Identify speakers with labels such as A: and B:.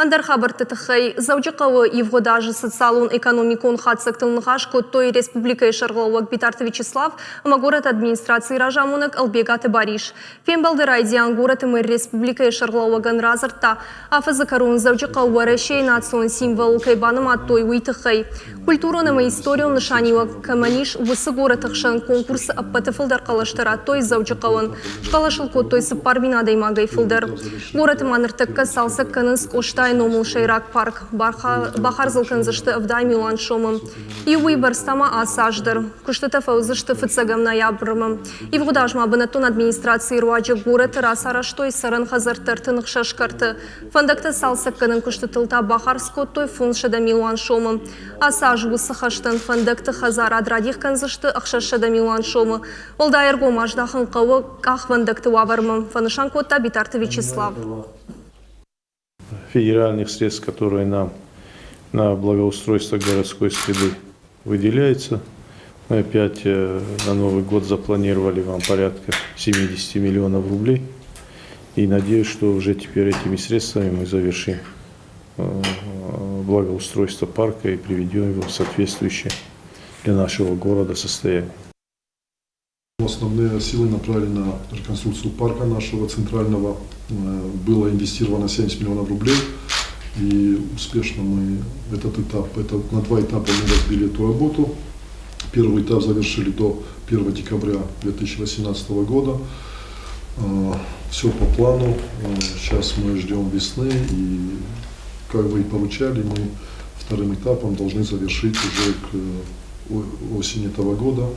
A: Ӕндӕр хабӕртты тыххӕй. Дзӕуджыхъӕуы ивгъуыд азы социалон-экономикон хатдзӕгтыл ныхас кодтой республикӕйы сӕргълӕууӕг Битарты Вячеслав ӕмӕ горӕты администрацийы разамонӕг Ӕлбегаты Барис. Фембӕлды райдиан горӕты мэр республикӕйы сӕргълӕууӕгӕн радзырдта, афӕдзы кӕрон Дзӕуджыхъӕу Уӕрӕсейы национ символыл кӕй банымадтой, уый тыххӕй. Культурон ӕмӕ историон нысаниуӕг кӕмӕн ис, уыцы горӕты хсӕн конкурсы ӕппӕты фылдӕр хъӕлӕстӕ радтой Дзӕуджыхъӕуӕн. Схъӕлӕс ыл кодтой 4000 адӕймагӕй фылдӕр. Горӕты ма ныртӕккӕ цалцӕг кӕнынц Къостайы номыл сӕйраг парк. Бахардз ыл кӕндзысты 70 милуан сомы. Иу уыйбӕрц та ма ацы аз дӕр. Куыстытӕ фӕуыдзысты фыццӕгӕм ноябрмӕ. Ивгъуыд аз ма бынӕттон администрацийы руаджы горӕты рацарӕзтой цӕрӕн хӕдзӕртты 36 кӕрты. Фӕндӕгтӕ цалцӕггӕнӕн куыстытыл та бахардз кодтой 500 милуан сомы. Ацы аз уыцы хӕстӕн фӕндӕгты хӕдзарад радих кӕндзысты 600 милуан сомы. Уӕлдай ӕргом аздахын хъӕуы къахвӕндӕгты уавӕрмӕ, фӕнысан кодта Битарты Вячеслав.
B: Федеральных средств, которые нам на благоустройство городской среды выделяются. Мы опять на Новый год запланировали вам порядка 70 миллионов рублей. И надеюсь, что уже теперь этими средствами мы завершим благоустройство парка и приведем его в соответствующее для нашего города состояние.
C: Основные силы направили на реконструкцию парка нашего центрального. Было инвестировано 70 миллионов рублей. И успешно мы этот этап, это на два этапа мы разбили эту работу. Первый этап завершили до 1 декабря 2018 года. Все по плану. Сейчас мы ждем весны и, как вы и поручали, мы вторым этапом должны завершить уже к осени этого года.